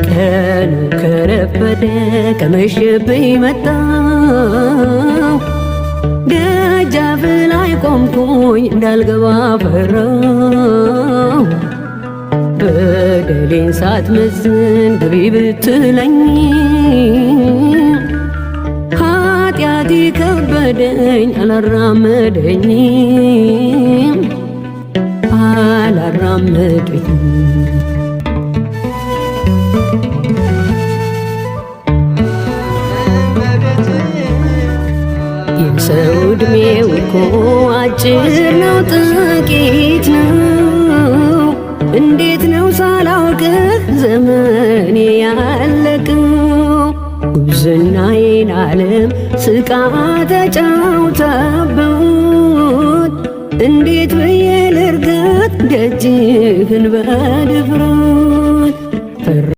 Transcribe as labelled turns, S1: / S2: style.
S1: ቀኑ ከረፈደ ከመሸብኝ መጣሁ፣ ደጃፍ ላይ ቆምኩኝ እንዳልገባ ፈራሁ። በደሌን ሳትመዝን ግቢ ብትለኝ ኃጢአቴ ከበደኝ አላራመደኝም አላራመደኝም። የሰው ዕድሜው እኮ አጭር ነው፣ ጥቂት ነው። እንዴት ነው ሳላውቅህ ዘመኔ ያለቀው? ጉብዝናዬን ዓለም ስቃ ተጫውታበት፣ እንዴት ብዬ ልርገጥ ደጅህን በድፍረት?